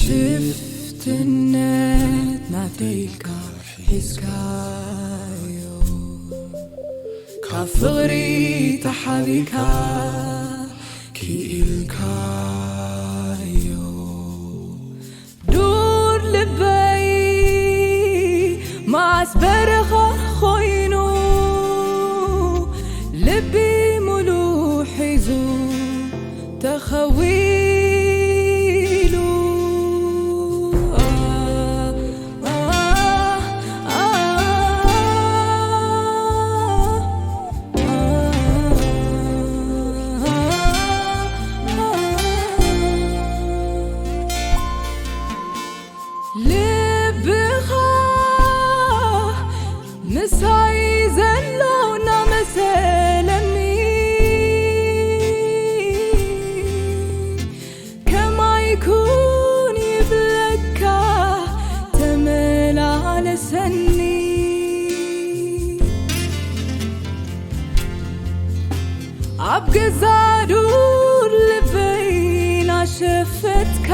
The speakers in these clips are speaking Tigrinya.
ሽፍትነት ናተይልካ ሒዝካዮ፣ ካብ ፍቕሪ ተሓቢካ ክኢልካዮ። ዱር ልበይ መዓስ በረኻ ኮይኑ፣ ልቢ ሙሉ ሒዙ ተኸዊሉ። ልብኻ ምሳይ ዘሎ እናመሰለኒ፣ ከማይ ኩን ይብለካ ተመላለሰኒ። ኣብ ገዛ ዱር ልበይ ናሸፈትካ፣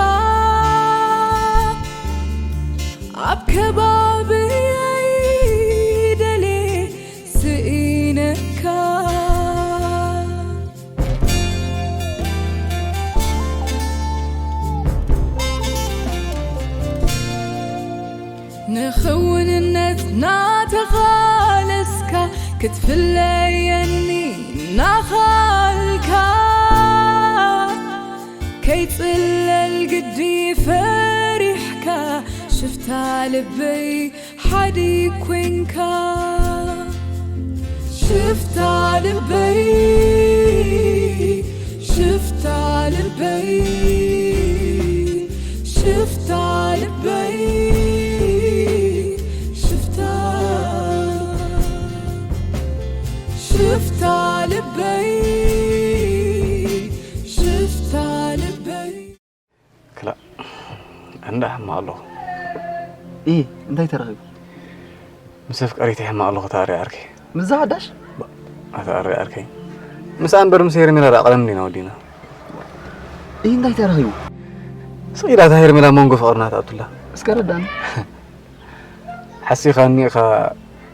ኣብ ከባብየይ ደልየ ስኢነካ። ንኽውንነት ናተቓለስካ፣ ክትፍለየኒ ናኻልካ፣ ከይጽለል ግዲ ፈሪሕካ፣ ሽፍታ ልበይ ሓዲ ኮንካ። ሽፍታ ልበይ፣ ሽፍታ ልበይ፣ ሽፍታ ልበይ፣ ሽፍታ፣ ሽፍታ ልበይ፣ ሽፍታ ልበይ። ክላእ፣ እንዳ ሕማቕ ኣለኹ። ኢ፣ እንታይ ተረኺቡ? ምስ ኣፍቃሪተይ ሕማቕ ኣለኹ፣ ተኣሪ ዓርከይ። ምስዛ ሓዳሽ? ባ-፣ ኣታ ኣሪ ዓርከይ። ምስኣ እምበር ምስ ሄርሜላ ደኣ ቀደም እንዲና ወዲና። ኢ፣ እንታይ ተረኺቡ? ስቕ ኢላ እታ ሄርሜላ መንጎ ፍቕርና ትኣቱላ። እስከ ረዳኒ። ሓሲኻኒ ኢኻ፣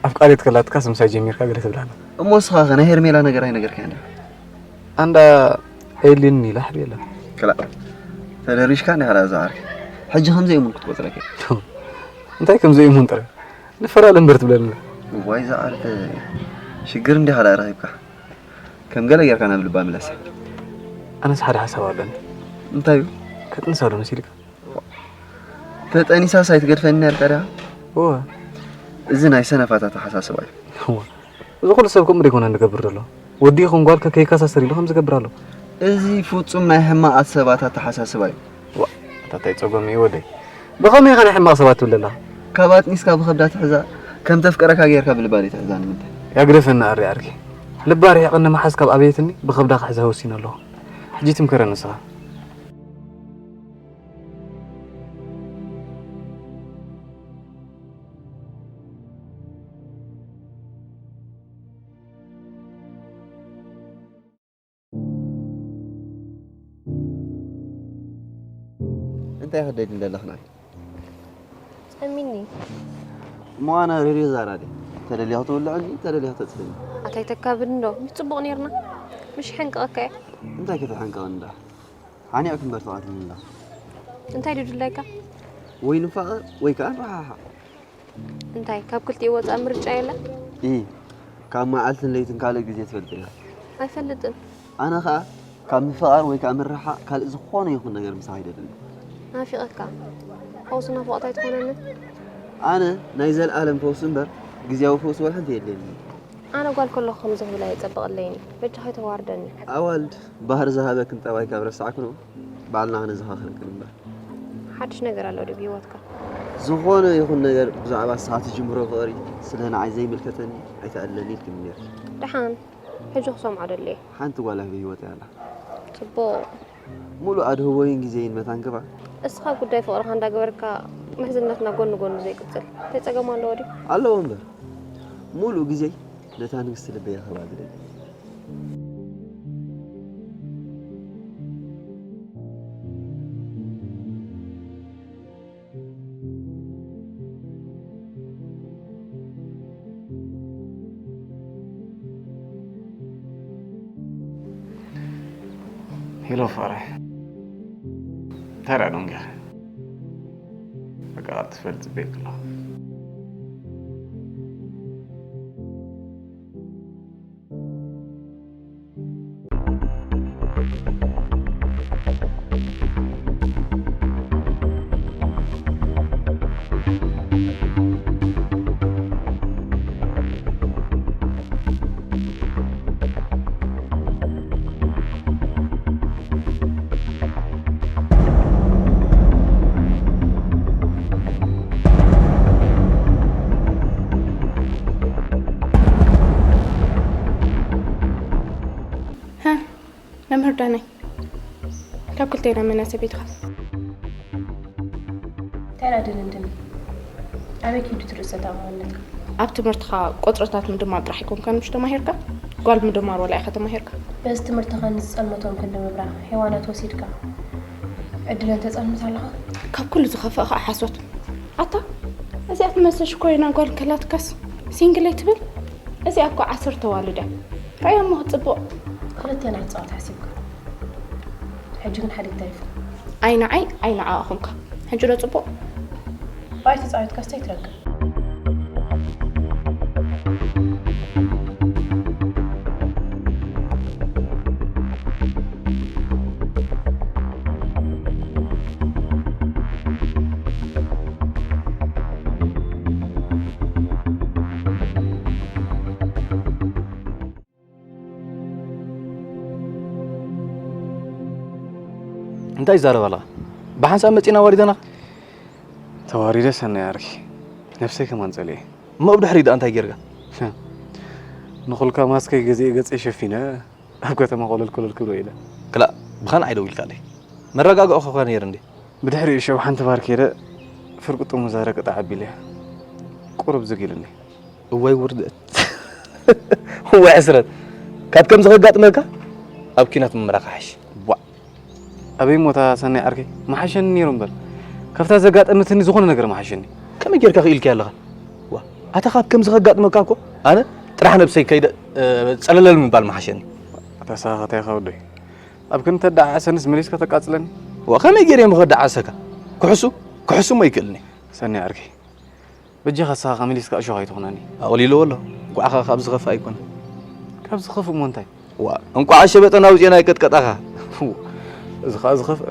ኣፍቃሪት ከላትካስ ምሳይ ጀሚርካ ገለ ትብላና። እሞ ንስኻ ኸ ናይ ሄርሜላ ነገር ኣይነገርካያን ዲኻ? ኣንዳ ኤሊን ኢላ ሓብየላ። ክላእ፣ ተደሪሽካ እንዲኻ ደኣ ዝዓርከይ። ሕጂ ከም ዘይእሙን ክትቆጽረካ እየ። እንታይ ከም ዘይእሙን ጥራይ? ንፈላለ እምበር ትብለኒ። እዋይ ዝዓርከይ፣ ሽግር እንዲኻ ደኣ ረኺብካ። ከም ገለ ጌርካ ናብ ልባ ምለሳ። ኣነስ ሓደ ሓሳብ ኣለኒ። እንታይ እዩ? ከጥንሳ ዶ መሲልካ? ተጠኒሳስ ኣይትገድፈኒ ነርካ ዲኻ? እወ። እዚ ናይ ሰነፋት ኣተሓሳስባ እዩ። እወ። እዚ ኩሉ ሰብ ከምኡ ደይኮነ ዝገብር ዘሎ። ወዲ ይኹን ጓል ከከይከሳሰር ኢሉ ከም ዝገብር ኣሎ። እዚ ፍጹም ናይ ሕማቓት ሰባት ኣተሓሳስባ እዩ። ዋ፣ ኣታ እንታይ ጸገም እዩ ወደይ? ብኸመይ ኢኻ ናይ ሕማቕ ሰባት ትብል ዘለኻ? ካብ ኣጥኒስካ ብኸብዳ ትሕዛ፣ ከም ተፍቅረካ ጌርካ ብልባ ዘይትሕዛ ንምንታይ? ያግደፈና ኣሪ ዓርከይ። ልባ ርሒቐኒ መሓዝ ካብ ኣበየትኒ ብኸብዳ ክሕዛ ወሲነ ኣለኹ። ሕጂ ትምከረኒ ንስኻ። እንታይ ክትደሊ እንደለኽና? ጸሚኒ። እሞ ኣነ ሬድዮ ዛራ ድየ? ተደሊኻ ትውልዐኒ፣ ተደሊኻ ተጽፍኒ። ኣታይ ተካብድ እንዶ፣ ምስ ጽቡቕ ኔርና። ምሽ ሕንቅቐካ እየ። እንታይ ከተሕንቅቐኒ ደኣ? ሓኒቕኪ እምበር ተቓትልኒ ኣለኺ። እንታይ ድዩ ድላይካ? ወይ ንፋቐር ወይ ከኣ ንረሓሓቕ። እንታይ፣ ካብ ክልቲኡ ወጻኢ ምርጫ የለን? ኢ፣ ካብ መዓልትን ለይትን ካልእ ግዜ ትፈልጢ ዲኺ? ኣይፈልጥን። ኣነ ኸኣ ካብ ምፍቓር ወይ ከኣ ምርሕሓቕ ካልእ ዝኾነ ይኹን ነገር ምሳኺ ኣይደልን። ናፊቐካ። ፈውሲ ናፍቖት ኣይትኾነንን? ኣነ ናይ ዘልኣለም ፈውሲ እምበር ግዝያዊ ፈውሲ ወላ ሓንቲ የድልየንን። ኣነ ጓል ከለኹ ከምዚ ክብል ኣየጸበቐለይን እዩ። በጃኻ ኣይተዋርደኒ። ኣዋልድ ባህሪ ዝሃበክን ጠባይ ካብ ረሳዕክንኦ፣ ባዕልና ክነዘኻኽረክን እምበር። ሓድሽ ነገር ኣሎ ድዩ ብህይወትካ? ዝኾነ ይኹን ነገር ብዛዕባ ንስኻ ትጅምሮ ፍቕሪ ስለ ንዓይ ዘይምልከተኒ ኣይተኣልለኒ ኢልክኒ ኔርኪ። ደሓን፣ ሕጂ ክሰምዖ ደልየ። ሓንቲ ጓል ኣብ ህይወተይ ኣላ። ጽቡቕ። ሙሉእ ኣድህቦይን ግዜይን መታን ክባ። እስኻ ጉዳይ ፍቕርኻ እንዳገበርካ ምሕዝነትና ጎኒ ጎኒ ዘይቅጽል እንታይ ጸገም ኣለዎ ድዩ? ኣለዎ እምበር። ሙሉእ ግዜይ ነታ ንግስቲ ልበይ ክህባ ዝደሊ። ሄሎ ፋራሕ፣ እንታይ ደኣ ደንጊኻ? በቃ ቀልጥፈ ጽበየኪ ኣለኹ። ሃ፣ መምህር ዳናይ፣ ካብ ክልቴና መን እያ ሰበይትኻ? እንታይ ደኣ ድንድን? ኣበይ ኪዱ እቲ ርእሰ ተኣማንነትካ? ኣብ ትምህርትኻ ቁጽርታት ምድማር ጥራሕ ኣይኮንካን ምሽ ተማሂርካ? ጓል ምድማር ዋላ ኢኻ ተማሂርካ? በዚ ትምህርትኻን ዝጸልመቶም ክንዲ ምብራቕ ሄዋናት ወሲድካ ዕድለን ተጸልምት ኣለኻ? ካብ ኩሉ ዝኸፍእ ኸኣ ሓሶት። ኣታ እዚኣ ትመስል ሽኮሪና ጓል ከላትካስ ሲንግል ኣይትብል? እዚኣ እኮ ዓሰርተ ዋልድ እያ። ራእያ እሞ ጽቡቕ። ክልቴና ክትጻወት ሓሲብካ። ሕጂ ግን ሓዲግ ተሪፉ። ኣይ ንዓይ ኣይ ንዓኣ ኹንካ። ሕጂ ዶ ጽቡቕ? ባይ ተጻዊትካ ስታይ ትረክብ። እንታይ ይዛረብ ኣለኻ? ብሓንሳብ መጺና ዋሪደና? ተዋሪደ ሰናይ ዓርኪ። ነብሰይ ከማን ጸሊኤ። እሞ ብድሕሪ ደኣ እንታይ ጌርካ? ንኹልካ ማስከይ ገዚኤ ገጸይ ሸፊነ ኣብ ከተማ ኮለል ኮለል ክብሎ ኢለ። ክላእ ብኸን ዓይደው ኢልካለይ። መረጋግኦ ኸ ነይር እንዴ? ብድሕሪኡ ሸውሓን ተባር ከይደ ፍርቂ ጥርሙዝ ኣረቂ ጣዕ ኣቢለያ። ቁሩብ ዝግ ኢሉኒ። እዋይ ውርደት። እዋይ ሕስረት። ካብ ከምዚ ከጋጥመካ ኣብ ኲናት ምምራኽ ይሓይሽ። ቧዕ። ኣበይ ሞታ ሰናይ ዓርከይ? ምሓሸኒ ነይሩ እምበር። ካብታ ዘጋጠመትኒ ዝኾነ ነገር ምሓሸኒ። ከመይ ጌርካ ክኢልካዮ ኣለኻ? ዋ፣ ኣታ ካብ ከምዚ ከጋጥመካ እኮ ኣነ ጥራሕ ነብሰይ ከይደ፣ እ፣ ጸለለል ምባል ምሓሸኒ። ኣታ ሰኻኸታ ኢኻ ወደይ። ኣብ ክንተ ደዓዓሰንስ መሊስካ ተቃጽለኒ? ዋ፣ ከመይ ገይረ እየ ምኸዳዓሰካ? ክሕሱ? ክሕሱ እሞ ኣይክእልን እየ። ሰኒ ዓርከይ፣ በጃኻ ንስኻ ከመሊስካ እሾኽ ኣይትኹነኒ። ኣቕሊልዎ ኣሎ። እንቋዕ ኸኣ ካብ ዝኸፍእ ኣይኮነን። ካብ ዝኸፍእ እሞ እንታይ? ዋ፣ እንቋዕ ሸበጠና ኣውጺእና ኣይቀጥቀጣኻ። እዚ ኸኣ ዝኸፍእ።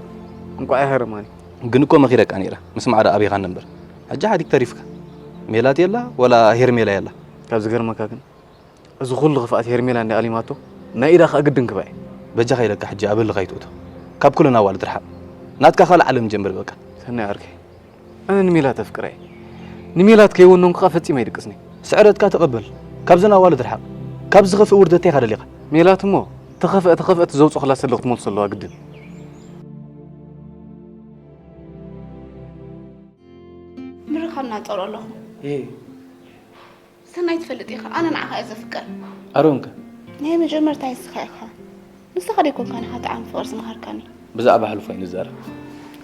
እንቋዕ ኣይሃረማኒ። ግን እኮ መኺረካ ነይረ። ምስማዕ ደኣ ኣቢኻኒ እምበር። ሕጂ ሓዲግ ተሪፍካ። ሜላት የላ ወላ ሄርሜላ የላ? ካብ ዝገርመካ ግን፣ እዚ ኹሉ ክፍኣት ሄርሜላ እንድያ ኣሊማቶ፣ ናይ ኢዳ ኸኣ ግድን ክባ እየ። በጃኻ ኢለካ ሕጂ ኣብ ህልኽ ኣይትእቶ። ካብ ኩለን ኣዋልድ ርሓቕ። ናትካ ካልእ ዓለም ጀምር በቃ። ሰናይ ዓርከይ፣ ኣነ ንሜላት ኣፍቅራ እየ። ንሜላት ከይወነንኩ ኸኣ ፈጺመ ኣይድቅስን እየ። ስዕረትካ ተቐበል። ካብዘን ኣዋልድ ርሓቕ። ካብ ዝኸፍእ ውርደት እንታይ ኢኻ ደሊኻ? ሜላት እሞ፣ ተኸፍአ ተኸፍአት ዘውጽኹላ ሰለ ክትመልሶ ኣለዋ ግድን። ምርኻብና ጸልኦ ኣለኹ። እየ። ሰናይ ትፈልጥ ኢኻ፣ ኣነ ንዓኻ እየ ዘፍቅር። ኣሮንከ? ናይ መጀመርታ ንስኻ ኢኻ። ንስኻ ደይኮንካ ንኻ ጣዕሚ ፍቕሪ ዝመሃርካኒ። ብዛዕባ ሕሉፍ ኣይንዛረብ።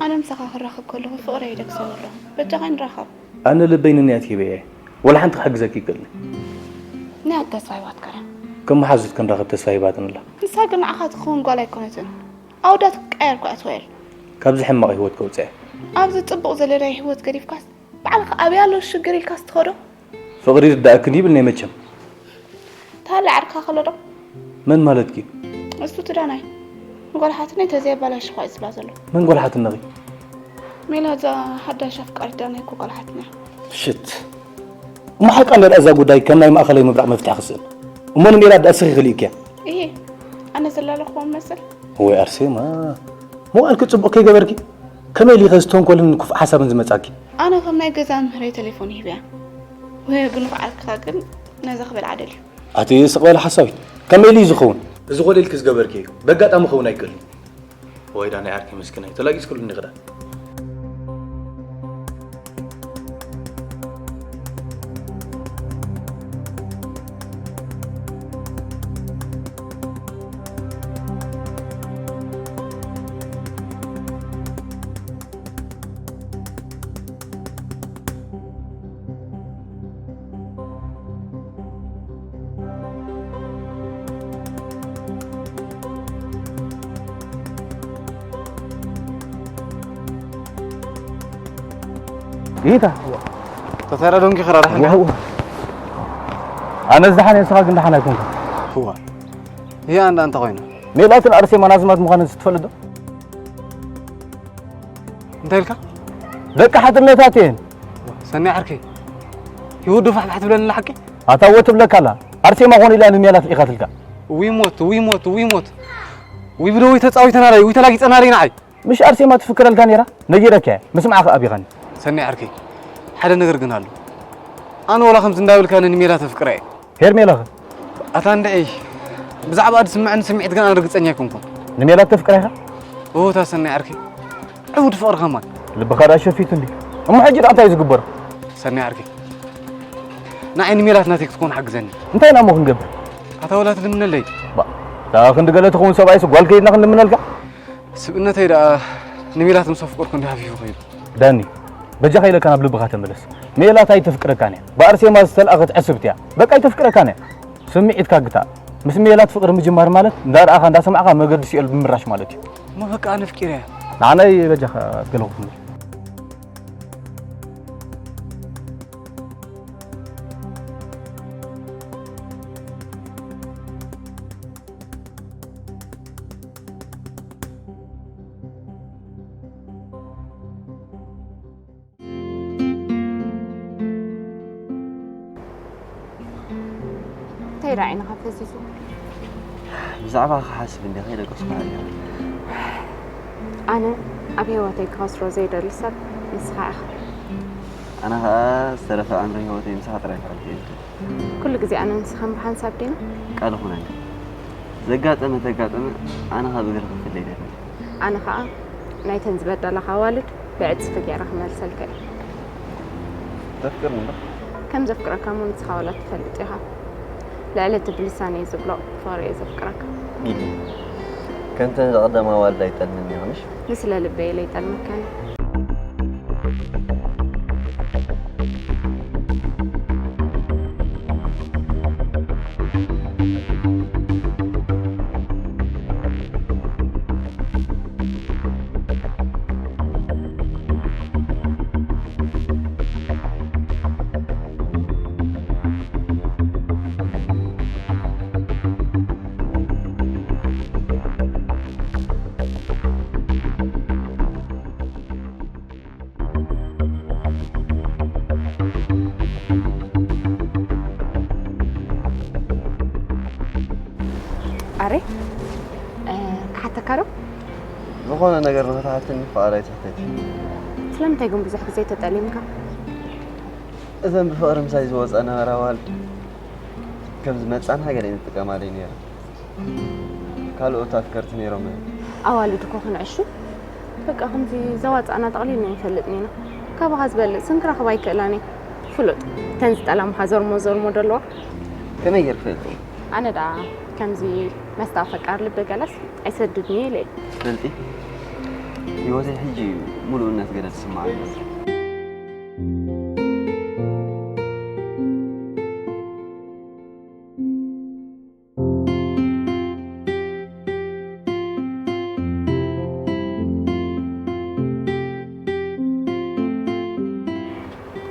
ኣነ ምሳኻ ክራኸብ ከለኹ ፍቕረይ ይደግሰኒ ኣለኹ። በጃኻ ንራኸብ። ኣነ ልበይ ንንያት ሂበ እየ። ወላ ሓንቲ ክሕግዘኪ ይክእልኒ። ንያት ተስፋ ሂባትካ እያ። ከም መሓዙት ክንራኸብ ተስፋ ሂባትኒ ኣላ። ንሳ ግን ንዓኻ ትኸውን ጓል ኣይኮነትን። ኣወዳት ክቀየር እኳ እያ ትውዕል። ካብዚ ሕማቕ ህይወት ከውፅአ። ኣብዚ ፅቡቕ ዘለናዮ ህይወት ገዲፍካስ ባዕልኻ ኣብይ ኣሎ ሽግር ኢልካስ ትኸዶ? ፍቕሪ ይርዳእክን ይብልኒ መቸም። ታለ ዓርካ ከሎ ዶ? መን ማለትኪ? እሱ ትዳናይ። ንጓል ሓትነይ ተዘየባላሽ እኳ እዩ ዝብላ ዘሎ። መን ጓል ሓትነኺ? ሜላ እዛ ሓዳሽ ኣፍቃሪት ዳናይ እኮ ጓል ሓትነይ። ሽት። እሞ ሓቃ እንድያ እዛ ጉዳይ ከም ናይ ማእኸላይ ምብራቕ መፍትሒ ክስእን። እሞ ንሜላ ደኣ እስኺ ክልኢክያ? እሂ፣ ኣነ ዘላለኹዎ መስል። ወይ ኣርሴማ፣ መዋእልኪ ጽቡቕ ከይገበርኪ፣ ከመይ ኢሉ ኸ ዝተንኮልን ክፉእ ሓሳብን ዝመጻኪ? ኣነ ከም ናይ ገዛ መምህረይ ቴሌፎን ሂበያ። ወይ ግን በዓልካ ግን ነዛ ክበልዓ ደልዩ። ኣቲ ስቕ በሊ ሓሳዊት፣ ከመይ ኢሉ እዩ ዝኸውን? እዚ ኾነ ኢልኪ ዝገበርኪ እዩ። በጋጣሚ ክኸውን ኣይክእልን። ወይ ዳናይ ዓርከይ መስኪናይ፣ ተላጊጽክሉ እንዲኺ ዳ። ይታ ተተራ ዶንኪ ክራራ ሓንዳ ዋው ኣነ ዝደሓን ንስኻ ግን ደሓን ኣይኮንካ እዋ ይሄ አንድ አንተ ኮይና ሜላትን ኣርሴማን ኣዝማድ ምዃነን ስትፈልጥ ዶ እንታይ ኢልካ ደቂ ሓትነታት እየን ሰኒ ዓርከይ ይወዱ ፋሕፋሕ ትብለኒ ሓቂ ኣታ ወ ትብለካ ኣላ ኣርሴማ ኾን ኢላ ንሜላት ኢኻትልካ ዊ ሞት ዊ ሞት ዊ ሞት ዊ ብደዊ ተጻዊተና ላይ ዊ ተላጊጸና ላይ ንዓይ ምሽ ኣርሴማ ትፍክረልካ ነይራ ነጊረካ እየ ምስማዕኻ ኣቢኻኒ ሰኒ ዓርከይ ሓደ ነገር ግን ኣሎ ኣነ ወላ ከምዚ እንዳብልካ ንሜላት ኣፍቅራ እየ ሄርሜላኸ ኣታ እንድዒ ብዛዕባ ዝስምዐኒ ስምዒት ግን ኣነ ርግጸኛ ኣይኮንኩን ንሜላት ተፍቅራ ኢኻ ኦታ ሰኒ ዓርከይ ዕውድ ፍቕርኻ ማን ልብኻ ዳ ሸፊቱ እንዲ እሞ ሕጂ ዳ እንታይ እዩ ዝግበሮ ሰኒ ዓርከይ ንዓይ ንሜላት ናተይ ክትኮን ሓግዘኒ እንታይ ኢና እሞ ክንገብር ኣታ ወላ ትልምነለይ ባ እታ ክንዲ ገለ ትኸውን ሰብኣይስ ጓል ከይድና ክንልምነልካ ስብእነተይ ደኣ ንሜላት ምስ ኣፍቀርኩ እንዲ ሃፊፉ ከይዱ ዳኒ በጃኻ ኢለካ ናብ ልብኻ ተመለስ ሜላት ኣይተፍቅረካን እያ ብኣርሴማ ዝተልኣኸት ዕስብቲ እያ በቃ ኣይተፍቅረካን እያ ስምዒትካ ግታእ ምስ ሜላት ፍቕሪ ምጅማር ማለት እንዳረኣኻ እንዳሰማዕኻ መገዲ ሲኦል ብምራሽ ማለት እዩ እሞ በቃ ኣነ ኣፍቂረ እያ ንዓናይ በጃኻ ገለኹ ትምህር እንታይ ዳ ዓይንኻ ፈዚዙ? ብዛዕባ ክሓስብ እንደ ከይደቀስኩ ሓያ ኣነ ኣብ ህይወተይ ክኸስሮ ዘይደሊ ሰብ ንስኻ ኢኻ። ኣነ ኸዓ ዝተረፈ ዕምሪ ህይወተይ ምሳኻ ጥራይ ክዕልፍ እየ ዝደሊ። ኩሉ ግዜ ኣነ ንስኻን ብሓንሳብ ዲና? ቃል ኹነኒ። ዘጋጠመ ተጋጠመ ኣነ ካብ እግሪ ክፍለ ይደሊ። ኣነ ኸዓ ናይተን ዝበደላኻ ኣዋልድ ብዕፅፊ ገይረ ክመልሰልካ እየ። ተፍቅርኒ ዶ? ከም ዘፍቅረካ እሞ ንስኻ ዋላ ትፈልጥ ኢኻ። ልዕሊ እቲ ብልሳነይ ዝብሎ ፍቕሪ እየ ዘፍቅረካ። ጊሊ ከምተን ዝቐደማ ኣዋልድ ኣይጠልምኒ ኢኻ ምሽ? ንስለ ልበይ ኢለ ኣይጠልመካን። ኣረ ክሓተካ ዶ? ዝኾነ ነገር ንኽትሓተኒ ፍቓድ ኣይትሕተቲ። ስለምንታይ ግን ብዙሕ ግዜ ተጠሊምካ? እዘን ብፍቕሪ ምሳይ ዝወፃ ነበራ ኣዋልድ ከምዚ መፃንሓ ገለ ይጥቀማለይ ነይረ። ካልኦት ኣፍቀርቲ ነይሮም እዮም። ኣዋልድ እኮ ክንዕሹ በቃ ከምዚ ዘዋፃእና ጠቕሊልና ይፈልጥን ኢና። ካባኻ ዝበልፅ ስም ክረኽባ ኣይክእላን እየ። ፍሉጥ እተን ዝጠላምኻ ዘርሞ ዘርሞ ደለዋ። ከመይ ገይር ክፈልጡ? ኣነ ደኣ ከምዚ መስተ ኣፈቃር ልቢ ገለስ ኣይሰድድን እየ ኢለ እየ። ትፈልጢ ህይወተይ ሕጂ እዩ ምሉእነት ገለ ዝስምዓኒ ዘሎ።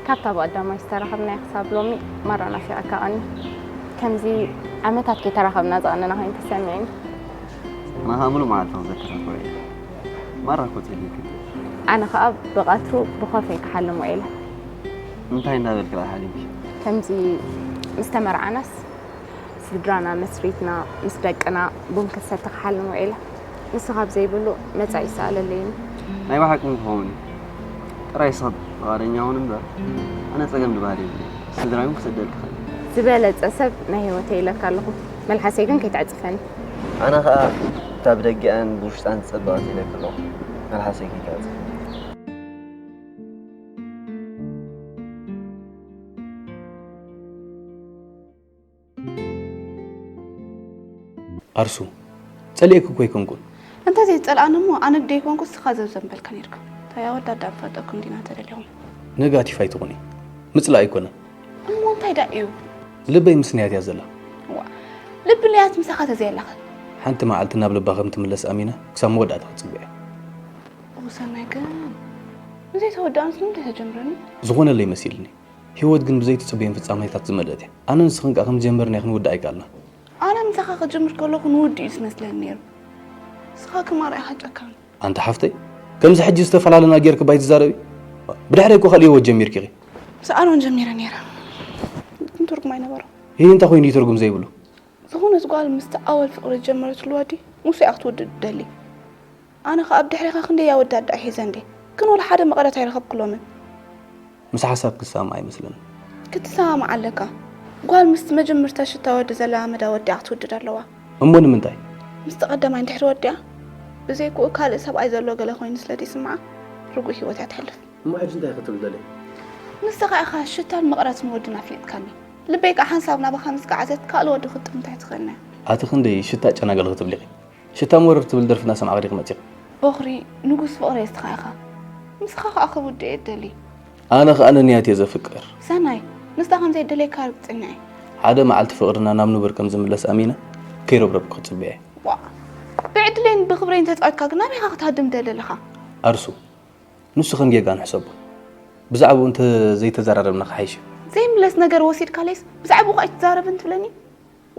ካብታ ብቐዳማይ ዝተራኸብናዮ ክሳብ ሎሚ ማራ ናፊቐካ ቀኒ። ከምዚ ዓመታት ከይተራኸብና ዝቐነና ኮይኑ ተሰሚዑኒ። ኣነ ኸኣ ሙሉእ መዓልቲ ክዘክረካ ውዒለ። ማራ እኮ ጸሊእክኒ። ኣነ ኸኣ ብቐትሩ ብኾፈይ ክሓልም ውዒለ። እንታይ እንዳበልኪ ደኣ ሓሊምኪ? ከምዚ ምስ ተመርዓናስ ስድራና መስሪትና ምስ ደቅና ቡን ክንሰቲ ክሓልም ውዒለ። ንስኻ ኣብ ዘይብሉ መጻኢ ይሰኣለለይኒ። ናይ ብሓቂ እውን ክኸውን እዩ። ጥራይ ሰብ ፍቓደኛ ሁን እምበር ኣነ ጸገም ድበሃል የብለይን። ስድራይ እውን ክሰደልኪ እኽእል እየ። ዝበለጸ ሰብ ናይ ህይወተይ ኢለካ ኣለኹ። መልሓሰይ ግን ከይትዕጽፈኒ። ኣነ ኸኣ እታ ብደጊኣን ብውሽጣን ዝጸበቐት ኢለኪ ኣለኹ። መልሓሰይ ከይትዕጽፊ። ኣርሱ፣ ጸሊኤኪ እኮ ኣይኮንኩን። እንተ ዘይትጸልኣኒ እሞ ኣነ ግደይ ኮንኩ ንስኻ ዘብዘም በልካ ኔርካ። እንታይ ኣወዳዳ ንፈልጠኩም ዲና ተደሊኹም። ነጋቲፍ ኣይትኹኒ። ምጽላእ ኣይኮነን። እሞ እንታይ ደኣ እዩ? ልበይ ምስ ንያት እያ ዘላ። ዋ፣ ልቢ ንያት ምሳኻ ተዘየላኸ። ሓንቲ መዓልቲ ናብ ልባ ከም ትምለስ ኣሚነ ክሳብ መወዳእታ ክጽበያ። ኦ ሰናይ ግን ዘይተወድኣንስ ንምንታይ ተጀምረኒ? ዝኾነለይ መሲልኒ። ህይወት ግን ብዘይትጽበዮም ፍጻሜታት ዝመልእት እያ። ኣነ ንስኽን ከኣ ከም ዝጀመርናዮ ክንውድኣ ኣይከኣልናን። ኣነ ምሳኻ ክጅምር ከለኹ ንውድእ እዩ ዝመስለኒ ነይሩ። ንስኻ ግን ኣርኣያኻ ጨካን። ኣንቲ ሓፍተይ፣ ከምዚ ሕጂ ዝተፈላለና ጌርኪ ባይ ትዛረቢ? ብድሕረይ እኮ ካልእ ህይወት ጀሚርኪ ኢኺ። ምስ ኣሮን ጀሚረ ነይረ። ግን ትርጉም ኣይነበሮ። ይህ እንታይ ኮይኑ እዩ ትርጉም ዘይብሉ? ዝኾነት ጓል ምስቲ ኣወል ፍቕሪ ዝጀመረትሉ ወዲ ምስኡ እያ ክትውድእ ትደሊ። ኣነ ኸኣ ኣብ ድሕሬኻ ክንደይ ኣወዳት ደኣ ሒዘ እንዴ? ግን ወላ ሓደ መቐረት ኣይረኸብኩሎምን። ምስ ሓሳብ ክሰማማዕ ኣይመስለንን። ክትሰማማዕ ኣለካ። ጓል ምስቲ መጀመርታ ሽታ ወዲ ዘለማመዳ ወዲ እያ ክትውድድ ኣለዋ። እሞ ንምንታይ? ምስቲ ቀዳማይ እንድሕር ወዲኣ ብዘይክኡ ካልእ ሰብኣይ ዘሎ ገለ ኮይኑ ስለ ዘይስምዓ ርጉእ ህይወት እያ ተሕልፍ። እሞ ሕጂ እንታይ ክትብል ደልየ? ንስኻ ኢኻ ሽታን መቐረትን ወድና ኣፍሊጥካኒ። ልበይ ከኣ ሓንሳብ ናባኻ ምስ ገዓዘት ካልእ ወዲ ክትጥምታ ኣይትኽእልን እያ። ኣቲ ክንደይ ሽታ ጨና ገለ ክትብሊ ኢኺ? ሽታ መረር ትብል ደርፊ እናሰማዕኺ ዲኺ መጺኺ? ቦኽሪ፣ ንጉስ ፍቕረይ ንስኻ ኢኻ። ንስኻ ከኣ ክውድእ እየ እደሊ። ኣነ ኸኣ ንንያት እየ ዘፍቅር። ሰናይ፣ ንስኻ ከም ዘይደለየካ ርግጸኛ እየ። ሓደ መዓልቲ ፍቕርና ናብ ንቡር ከም ዝምለስ ኣሚነ ከይረብረብኩ ክጽበ እየ። ዋእ፣ ብዕድለይን ብኽብረይን ተጻዊትካ ግን ኣበይ ኢኻ ክትሃድም ትደሊ ኣለኻ? ኣርሱ፣ ንሱ ከም ጌጋ ንሕሰቦ። ብዛዕባኡ እንተ ዘይተዘራረብና ክሓይሽ እዩ። ዘይምለስ ነገር ወሲድካለይስ ብዛዕባኡ ከኣ ኣይትዛረብን ትብለኒ?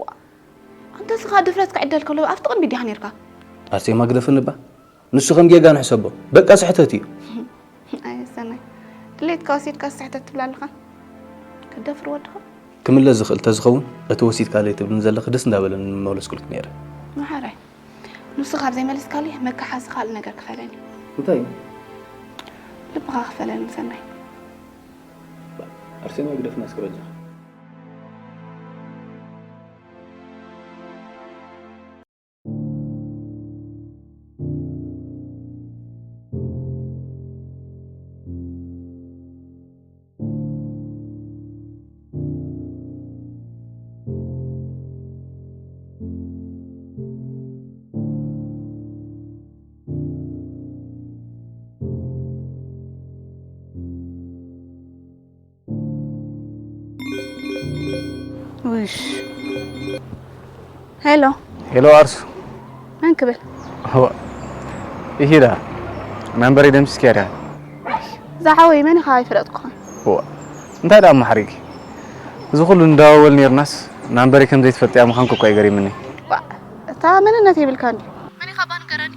ዋእ፣ ኣንታ ንስኻ ድፍረትካ ይዕደል ከሎ ኣብቲ ቅድሚት ዲኻ ነይርካ? ኣርሴማ ግደፍኒ እባ። ንሱ ከም ጌጋ ንሕሰቦ። በቃ ስሕተት እዩ። ኣየ ሰናይ፣ ድሌትካ ወሲድካ ስሕተት ትብል ኣለኻ? ክትደፍር ወድኻ? ክምለስ ዝኽእል ተዝኸውን እቲ ወሲድካለይ ትብልኒ ዘለኺ ደስ እንዳበለኒ ምመለስኩልኪ ነይረ። መሓራይ፣ ንሱ ካብ ዘይመለስካለይ መካሓሲ ካልእ ነገር ክፈለኒ። እንታይ እዩ? ልብኻ ክፈለኒ ሰናይ። ኣርሴማ ግደፍና እስከ በጃኻ። ውሽ ሄሎ ሄሎ ኣርሱ መን ክብል እዋ ኢሂዳ ናምበረይ ደምሲስክያ ድያ ዝሓወይ መን ኢኻ ኣይፈለጥኩኻን እዋ እንታይ ደኣ ኣማሓሪኪ እዚ ኩሉ እንዳወወል ነይርናስ ናምበረይ ከም ዘይትፈልጥያ ምዃንኪ እኳ እዩ ገሪምኒ እታ መንነት የብልካን ድዩ መን ኢኻ ባንገረኒ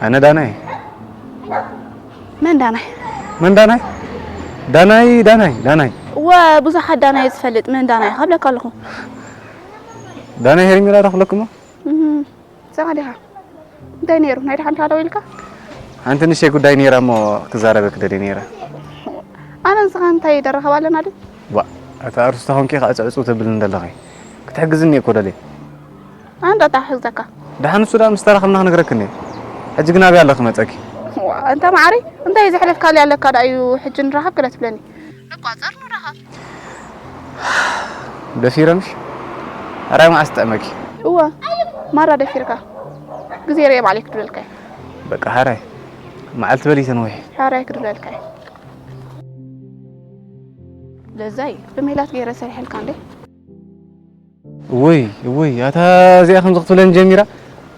ኣነ ዳናይ መን ዳናይ? መን ዳናይ? ዳናይ ዳናይ ዳናይ እወ ብዙሓት ዳናይ ዝፈልጥ መን ዳናይ ኢኻ እብለካ ኣለኹ። ዳናይ ሄርሜላ ዶ ክብለክሞ? እህ፣ ንስኻ ዲኻ? እንታይ ነይሩ? ናይ ደሓን ትሃለው ኢልካ? ሓንቲ ንእሽተይ ጉዳይ ነይራ እሞ ክዛረበኪ ደልየ ነይረ። ኣነ ንስኻ እንታይ ደራኸብ ኣለና ድዩ? ዋእ፣ እታ ኣርስታ ኾንኪ ኢኻ ዕጽው ዕጽው ተብልኒ ዘለኺ። ክትሕግዝኒ እየ እኮ ደልየ። ኣንታ እንታይ ክሕግዘካ? ደሓን ንሱ ደኣ ምስ ተራኸብና ክነግረክኒ እየ። ሕጂ ግን ኣበይ ኣለኺ መጸኪ? ዋእ፣ ኣንታ መዓረይ፣ እንታይ ዘሕለፍካለይ ኣለካ ደኣ እዩ ሕጂ ንራኸብ ገለ ትብለኒ? ንቋጸር ንራኸብ። ደፊረ ምሽ? ሕራይ መዓስ ትጥዕመኪ? እወ፣ ማራ ደፊርካ። ግዜ ርእየ ባዕለይ ክድብለልካ እየ። በቃ ሕራይ። መዓልቲ በሊ ተንውሒ። ሕራይ ክድብለልካ እየ። ለዛይ፣ ብሜላት ገይረ ሰሪሐልካ እንዴ? እውይ እውይ ኣታ እዚኣ ከምዚ ክትብለኒ ጀሚራ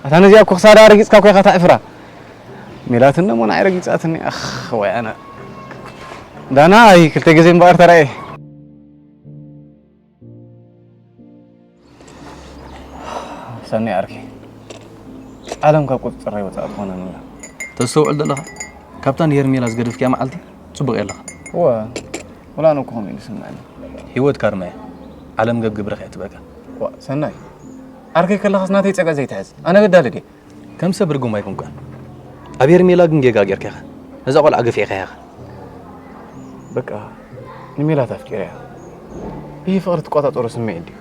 ኣታ ነዚኣ እኮ ክሳዳ ረጊፅካ እኮ ኢኻ ተዕፍራ ሜላትን ደሞ ንዓይ ረጊፃትኒ ኣኽ ወይ ኣነ ዳናይ ክልተ ግዜ እምበኣር ተራእየ ሰኒ ዓርኪ ዓለም ካብ ቁፅፅረይ ወፃእ ትኾነኒ እያ ተስተውዕል ዘለኻ ካብታ ንሄርሜላ ዝገደፍክያ መዓልቲ ፅቡቕ የለኻ እወ ወላ ኣነ እኮ ከምኡ እዩ ዝስምዐኒ። ህይወት ካርማ እያ። ዓለም ገብ ግብርኻ እያ ትበካ። ዋእ ሰናይ ዓርከይ ከለኻስ ናተይ ጸግዒ ዘይትሕዝ። ኣነ በዳሊ ድየ? ከም ሰብ ርጉም ኣይኮንካን። ኣብ ሄርሜላ ግን ጌጋ ጌርካ ኢኻ። ነዛ ቆልዓ ገፊዕካያ ኢኻ። በቃ ንሜላት ኣፍቂረያ። ይህ ፍቕሪ ትቆጻጸሮ ስምዒት ድዩ?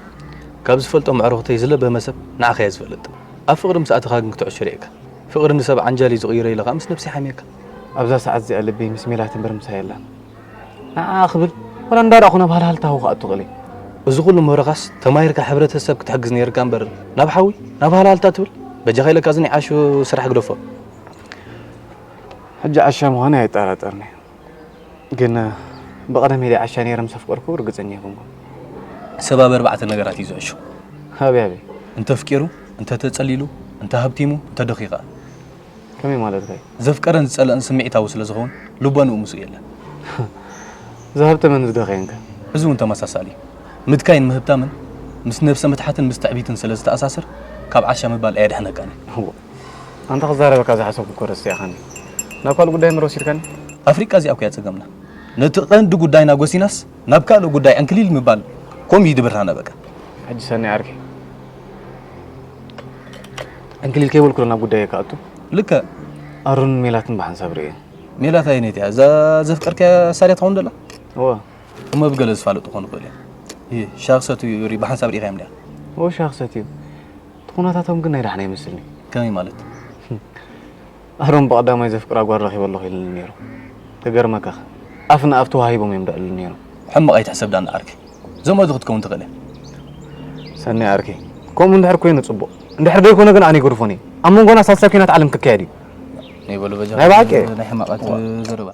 ካብ ዝፈልጦም ኣዕሩኽተይ ዝለበመ ሰብ ንዓኻ እየ ዝፈልጥ። ኣብ ፍቕሪ ምስ ኣተኻ ግን ክትዕሾ ርኤካ። ፍቕሪ ንሰብ ዓንጃል እዩ ዝቕይሮ ኢለ ከኣ ምስ ነብሰይ ሓምየካ። ኣብዛ ሰዓት እዚኣ ልበይ ምስ ሜላት እምበር ምሳይ የላን። ንዓኣ ክብል ዋላ እንዳረኣኹ ናብ ሃልሃልታ ሃው ክኣቱ ክእል እየ። እዚ ኩሉ ምህሮኻስ ተማሂርካ ሕብረተሰብ ክትሕግዝ ነይርካ እምበር ናብ ሓዊ ናብ ሃልሃልታ ትብል። በጃኻ ኢለካ እዚ ናይ ዓሹ ስራሕ ግደፎ። ሕጂ ዓሻ ምዃነይ ኣይጠራጠርን እየ። ግን ብቐደመይ ድየ ዓሻ ነይረ ምስ ኣፍቀርኩ ርግጸኛ ኣይኮንኩን። ሰብ ኣብ ኣርባዕተ ነገራት እዩ ዝዕሾ። ኣበይ ኣበይ? እንተ ኣፍቂሩ፣ እንተ ተጸሊሉ፣ እንተ ሃብቲሙ፣ እንተ ደኺ ከኣ። ከመይ ማለትካ እዩ? ዘፍቀረን ዝጸለእን ስምዒታዊ ስለ ዝኸውን ልቦንኡ ምስኡ የለን። ዝሃብተመን ዝደኸየንከ? እዚ እውን ተመሳሳሊ እዩ። ምድካይን ምህብታምን ምስ ነብሰ ምትሓትን ምስ ትዕቢትን ስለ ዝተኣሳስር ካብ ዓሻ ምባል ኣየድሕነካን እዩ። እዎ፣ ኣንታ ክዛረበካ ዝሓሰብኩ እኮ ረሲዕኻኒ። ናብ ካልእ ጉዳይ እምበር ወሲድካኒ። ኣፍሪቃ እዚኣ እኮ እያ ጸገምና። ነቲ ቀንዲ ጉዳይና ጎሲናስ ናብ ካልእ ጉዳይ ዕንክሊል ምባል ከምኡ ይድብርና ነበቃ። ሕጂ ሰኒ ዓርከይ፣ ዕንክሊል ከይበልኩ ናብ ጉዳይ ክኣቱ። ልክዕ። ኣሮንን ሜላትን ብሓንሳብ ርእየ። ሜላት ኣየነይቲ እያ? እዛ ዘፍቀርካያ ሳርያ ትኸውን ደላ? እወ። እሞ ብገለ ዝፋለጡ ክኾኑ ይኽእሉ እዮም። ይህ ሻኽ ሰትዩ ሪ ብሓንሳብ ርኢኻዮም ድያ? እወ፣ ሻኽ ሰትዩ። እቲ ኩነታቶም ግን ናይ ደሓን ኣይመስልኒ። ከመይ ማለት? ኣሮን ብቐዳማይ ዘፍቅራ ጓል ረኺበ ኣለኹ ኢሉኒ ነይሩ። ክገርመካ፣ ኣፍ ንኣፍ ተዋሂቦም እዮም ደዕሉ ነይሩ። ሕማቕ ኣይትሕሰብ ዳኒ ዓርከይ። ዘመዱ ክትከውን ትኽእል እያ። ሰኒ ዓርከይ፣ ከምኡ እንድሕር ኮይኑ ጽቡቕ። እንድሕር ደይኮነ ግን ኣነ ይገድፎን እየ። ኣብ መንጎና ሳልሳይ ኲናት ዓለም ክካየድ እዩ። ናይ በሉ በጃ ናይ ብሓቂ? ናይ ሕማቓት ዘረባ።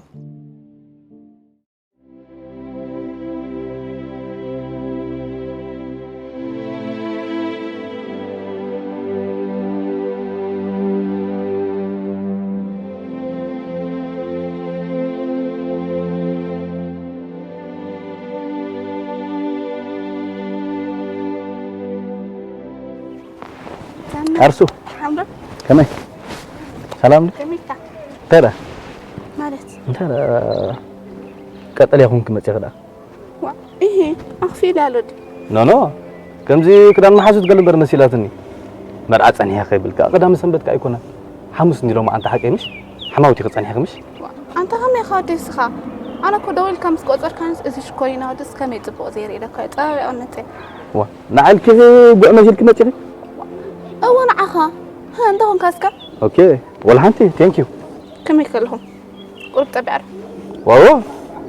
ሳሚ፣ ኣርሱ ሓምዶ፣ ከመይ ሰላም ዶ? ከመይካ? ተረ ማለት እንተ ቀጠልያ ኹንክ መጽኻ ደኣ ዋ፣ ኢሂ፣ ኣኽፊል ኣሎ ድዩ? ኖ ኖ ከምዚ ክዳን መሓዙት ገለ እምበር መሲላትኒ። መርዓ ጸኒሐ ከይብል ከኣ ቀዳም ሰንበት ከኣ ኣይኮነን። ሓሙስ እንዲሎ መዓልቲ ሓቀይ ምሽ? ሓማውቲ ክጸኒሐ ምሽ? ዋ፣ ኣንታ ከመይ ኢኻ ወደይ እስኻ? ኣነ እኮ ደዊልካ ምስ ቆጸርካንስ እዚ ሽኮሪና ወድስ ከመይ ጽቡቕ ዘይርኢ ኢለካ እዩ። ጸባብ ይቐንጥ እየ። ዋ ንዓልኪ ጉዕ መሲልኪ መጺኺ? እወ ንዓኻ። ሀ፣ እንተ ኾንካ እስከ? ኦኬ ወላ ሓንቲ ቴንክ ዩ። ከመይ ከለኹም? ቁሩብ ጠቢዕር። ዋዎ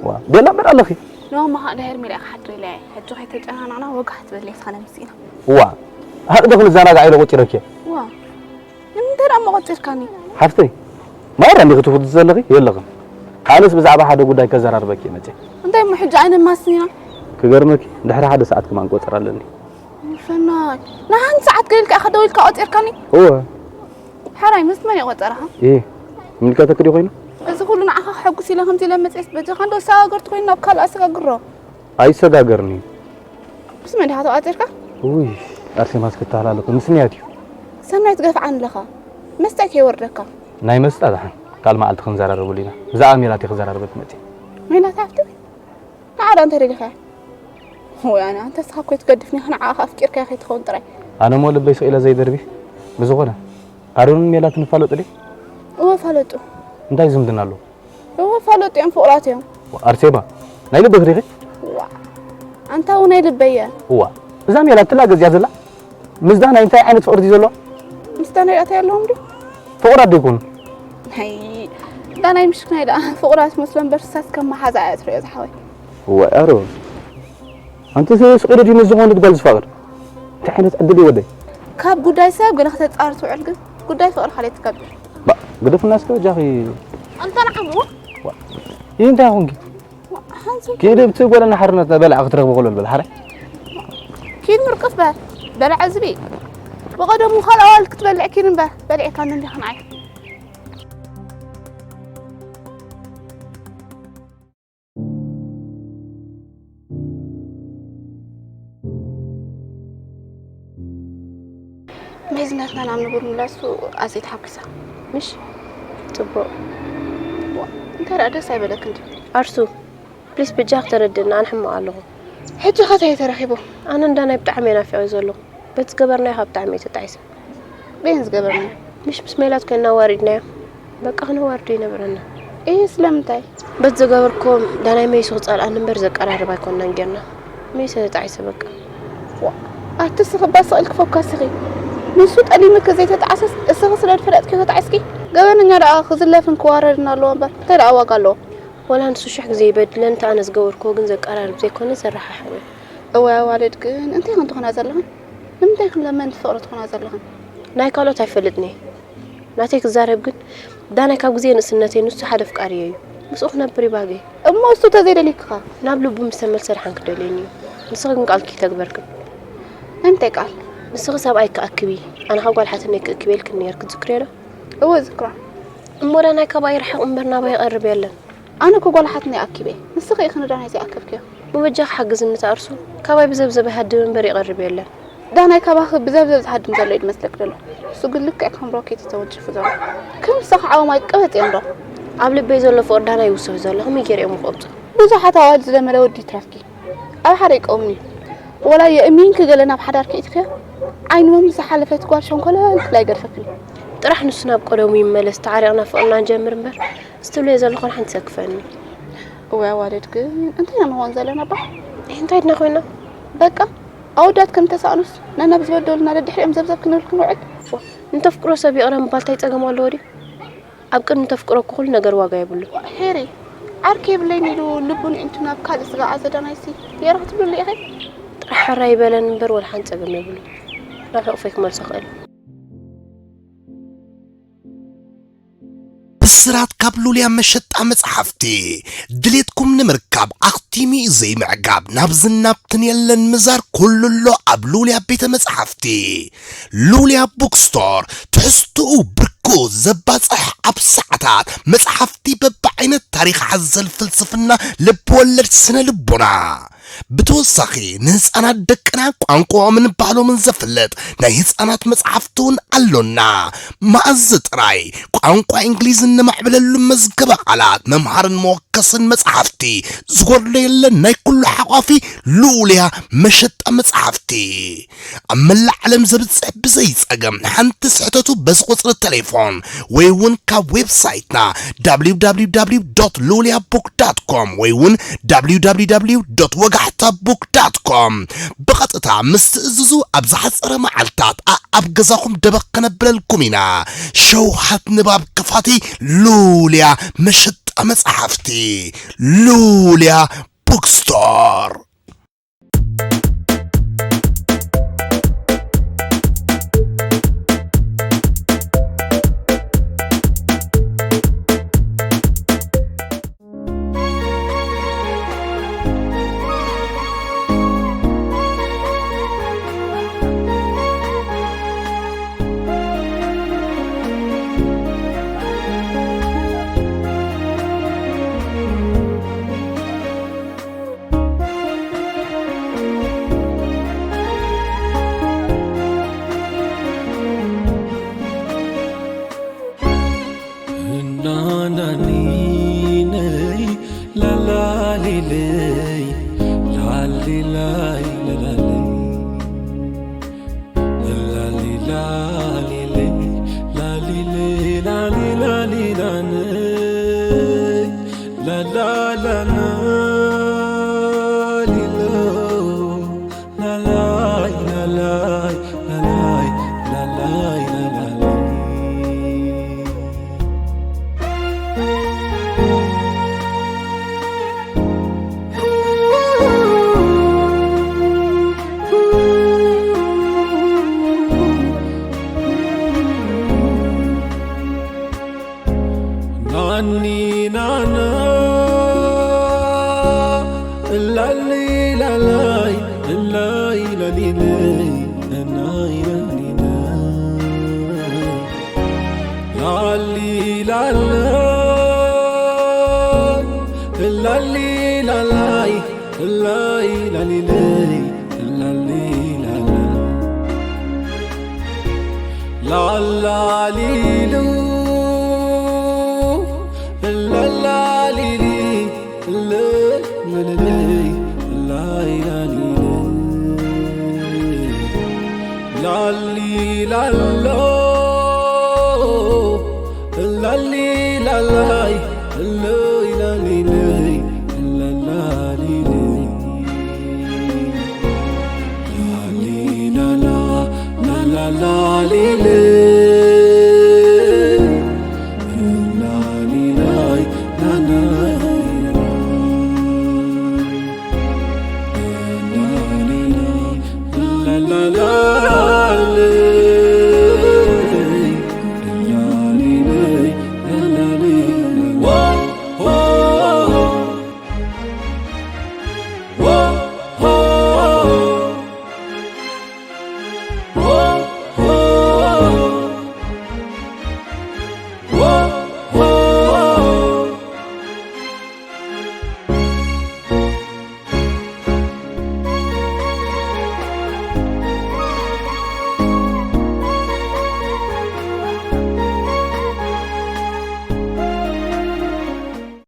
ዋ ቤላ እምበር ኣለኺ። ሎማ ኸኣ ድሕር ሚልያ ክሓድር ኢለ እየ። ሕጂ ከይተጨናነቕና ወጋሕ ትብል ሌትኻ ነምስኢና። ዋ ሃቕ ዶ ክንዘናጋዕ ኢለ ቆጺረኪ። ዋ ንምንታይ ደኣ እሞ ቆጺርካኒ? ሓፍተይ ማራ እንዲኺ ትፉት ዘለኺ የለኽን። ኣነስ ብዛዕባ ሓደ ጉዳይ ከዘራርበኪ እየ መጽየ። እንታይ እሞ ሕጂ ኣይነማስኒና? ክገርመኪ ድሕሪ ሓደ ሰዓት ከማን ቆጸር ኣለኒ። ፈናይ ንሓንቲ ሰዓት ገሊልካ ኢኻ ደዊልካ ቆጺርካኒ? እወ ሓራይ ምስ መን እየ ቆጸርኻ? እ ምልከተኪ ድዩ ኮይኑ? እዚ ኩሉ ንዓኻ ከሐጉስ ኢለ ከምዚ ኢለ መጽየስ በጃኻ እንዶ ሰጋገርቲ ኮይኑ ናብ ካልእ ኣሰጋግሮ። ኣይሰጋገርኒ። ምስ መን ዲኻ ተቋጺርካ? ውይ ኣርሴማስ ክተሃላለኹ ምስ ንያት እዩ። ሰናይት ገፍዓን ኣለኻ መስጣይ ከይወርደካ። ናይ መስጣ ደሓን ካልእ መዓልቲ ክንዘራረበሉ ኢና። ብዛዕባ ሜላት እየ ክዘራረበኪ መጽየ። ሜላት ሃብቲ ንዓ ደኣ እንታይ ደሊኻያ? ወይ ኣነ ኣንተ ንስኻ እኮ ኣይትገድፍኒ ኢኻ ንዓኻ ኣፍቂርካያ ከይትኸውን ጥራይ። ኣነ እሞ ልበይ ስቕ ኢለ ዘይደርቢ። ብዝኾነ ኣሮንን ሜላትን ይፋለጡ ድዮም? እወ ይፋለጡ። እንታይ ዝምድና ኣለዎም? እወ ይፋለጡ እዮም ፍቑራት እዮም። ኣርሴማ ናይ ልብኺ ዲኺ? ዋእ ኣንታ እውን ናይ ልበይ እየ። እዋ እዛ ሜላት ትላገጽ እያ ዘላ? ምስ ዳናይ እንታይ ዓይነት ፍቕሪ ድዩ ዘለዋ? ምስ ዳናይ ዳኣ እንታይ ኣለዎም ድዩ? ፍቑራት ዶ ኣይኮኑን? ናይ ዳናይ ምሽክናይ ደኣ ፍቑራት መስሎ እምበር ንሳስ ከም መሓዛ እያ ትርእዮ ዝሓወይ። እዋይ ኣሮን ኣንቲ ስቕ ኢሉ ድዩ ምስ ዝኾነት ጓል ዝፋቐር? እንታይ ዓይነት ዕድል እዩ ወደይ? ካብ ጉዳይ ሰብ ገለ ከተጻርር ትውዕል ግን ጉዳይ ፍቕሪ ካልእ ትገብር። ባ ግደፍና እስከ በጃኺ። ኣንታ ንዓሙ ይህ እንታይ ኹንኪ? ሓንሱ ኪድ ብቲ ጓል እናሓርነት በልዓ ክትረኽቢ ኮሎ ልበል ሓራይ። ኪድ ምርቅፍ በል በልዓ ዝቢ። ብቐደሙ ካልእ ኣዋልድ ክትበልዕ ኪድ እምበር በልዕካ እንዲኻ ንዓይ። መዝነትና ናብ ንቡር ምላሱ ኣዝየ ተሓጒሳ። ምሽ ጽቡቕ። እንታይ ደኣ ደስ ኣይበለክን ድዩ? ኣርሱ ፕሊስ ብጃኽ ተረድእና ኣነ ሕማቕ ኣለኹ። ሕጂ ኸ እንታይ ተረኺቡ? ኣነ ንዳናይ ብጣዕሚ እየ ናፊቐዮ ዘለኹ። በቲ ዝገበርናዮ ኸኣ ብጣዕሚ እየ ተጣዒሰ። በየን ዝገበርናዮ? ምሽ ምስ ሜላት ኮይንና ኣዋሪድናዮ። በቃ ክነዋርዶ ይነብረና። እይ ስለምንታይ? በቲ ዝገበርክዎ ዳናይ መይሱ ክጸልኣኒ እምበር ዘቀራርብ ኣይኮንናን ጌርና። መይሰ ተጣዒሰ በቃ። ኣቲ እስኺ እባ ስቕ ኢልኪ ፎካስ ኢኺ። ንሱ ጠሊምኪ ዘይተጣዕሰስ እስኺ ስለ ዝፈለጥኪዮ ተጣዒስኪ? ገበነኛ ደኣ ክዝለፍን ክዋረድን ኣለዎ እምበር እንታይ ደኣ ዋጋ ኣለዎ? ወላ ንሱ ሽሕ ግዜ ይበድለኒ እቲ ኣነ ዝገበርክዎ ግን ዘቀራርብ ዘይኮነ ዘረሓሕቕ እዩ። እዋይ ኣዋልድ ግን እንታይ ኢኽን ትኾና ዘለኽን? ንምንታይ ኢኽን ለመንቲ ፍቕሪ ትኾና ዘለኽን? ናይ ካልኦት ኣይፈልጥን እየ። ናተይ ክዛረብ ግን ዳናይ ካብ ግዜ ንእስነተይ ንሱ ሓደ ኣፍቃሪየይ እዩ። ምስኡ ክነብር ይባገ። እሞ እሱ ተዘይደልይክኻ? ናብ ልቡ ምስ ተመልሰ ደሓን ክደልየኒ እዩ። ንስኺ ግን ቃልኪ ይተግበርክን። እንታይ ቃል? ንስኺ ሰብኣይ ክኣክቢ ኣነ ካብ ጓል ሓትነይ ክእክብ ኢልክኒ ነይርኪ ትዝክርዮ ዶ? እወ እዝክሮ። እሞ ዳናይ ካባይ ይርሓቕ እምበር ናባይ ይቐርብ የለን። ኣነ እኮ ጓል ሓትኒ ኣኪበ፣ ንስኺ ኢኺ ንዳናይ ዘይኣከብክዮ። ብበጃኺ ሓግዝኒ እታ እርሱ፣ ካባይ ብዘብዘብ ይሃድም እምበር ይቐርብ የለን። ዳናይ ካባኺ ብዘብዘብ ዝሃድም ዘሎ እዩ ዝመስለክ ዘሎ። እሱ ግን ልክዕ ከም ሮኬት እዩ ተወንጭፉ ዘሎ። ከም ንስኻ ዓዋማይ ቅበጥ እዮም ዶ? ኣብ ልበይ ዘሎ ፍቕሪ ዳናይ ይውስኽ ዘሎ፣ ከመይ ገይረ እዮም ክቐብጾ? ብዙሓት ኣዋልድ ዝለመደ ወዲ ይትረፍኪ። ኣብ ሓደ ይቀውምኒ። ወላ የእሚንኪ ገለ ናብ ሓዳር ከይትኽዮ፣ ዓይኒ ሞም ዝሓለፈት ጓል ሸንኮለል ክላ ይገድፈክን። ጥራሕ ንሱ ናብ ቀደሙ ይመለስ፣ ተዓሪቕና ፍቕርና ንጀምር እምበር፣ እዚ ትብለዮ ዘለኹ ሓንቲ ዘክፈኒ። እዋይ ኣዋልድ ግን እንታይ ኢና ንኸውን ዘለና እባ? እንታይ ድና ኮይና? በቃ ኣወዳት ከም ተሳእኑስ፣ ነናብ ዝበደሉና ደድሕሪኦም ዘብዘብ ክንብል ክንውዕል? ዋ፣ ንተፍቅሮ ሰብ ይቕረ ምባል እንታይ ጸገም ኣለዎ ድዩ? ኣብ ቅድሚ ተፍቅሮ እኮ ኩሉ ነገር ዋጋ የብሉን። ሄሪ፣ ዓርኪ የብለይን ኢሉ ልቡ ንዒንቱ ናብ ካልእ ስጋ ኣዘዳናይሲ የራ ክትብሉ ኢኺ? ጥራሕ ሕራይ ይበለን እምበር ወላ ሓንቲ ጸገም የብሉን። ናብ ሕቑፈይ ክመልሶ ክእል። ብስራት ካብ ሉልያ መሸጣ መጽሓፍቲ። ድሌትኩም ንምርካብ ኣኽቲሙ እዩ ዘይምዕጋብ። ናብዝን ናብትን የለን ምዛር፣ ኩሉ ኣሎ ኣብ ሉልያ ቤተ መጽሓፍቲ። ሉልያ ቡክስቶር፣ ትሕዝትኡ ብርኩ ዘባጽሕ፣ ኣብ ሰዓታት መጽሓፍቲ በብዓይነት፣ ታሪኽ ሓዘል፣ ፍልስፍና፣ ልብወለድ፣ ስነ ልቦና። ብተወሳኺ ንህፃናት ደቅና ቋንቋኦምን ባህሎምን ዘፍልጥ ናይ ህፃናት መጽሓፍቲ እውን ኣሎና። መኣዝ ጥራይ ቋንቋ እንግሊዝ እነማዕብለሉ መዝገበ ቃላት፣ መምሃርን መወከስን መጽሓፍቲ ዝጎድሎ የለን። ናይ ኩሉ ሓቋፊ ሉልያ መሸጣ መጽሓፍቲ። ኣብ መላእ ዓለም ዘብጽሕ ብዘይ ጸገም ሓንቲ ስሕተቱ በዚ ቁጽሪ ቴሌፎን ወይ እውን ካብ ዌብሳይትና www.luliabook.com ወይ እውን www.ወጋሕታbook.com ብቐጥታ ምስ ትእዝዙ ኣብ ዝሓጸረ መዓልታት ኣኣብ ገዛኹም ደበኽ ከነብለልኩም ኢና። ሸውሃት ንባብ ክፋቲ ሉልያ መሸጣ መጽሓፍቲ ሉልያ ቡክስቶር።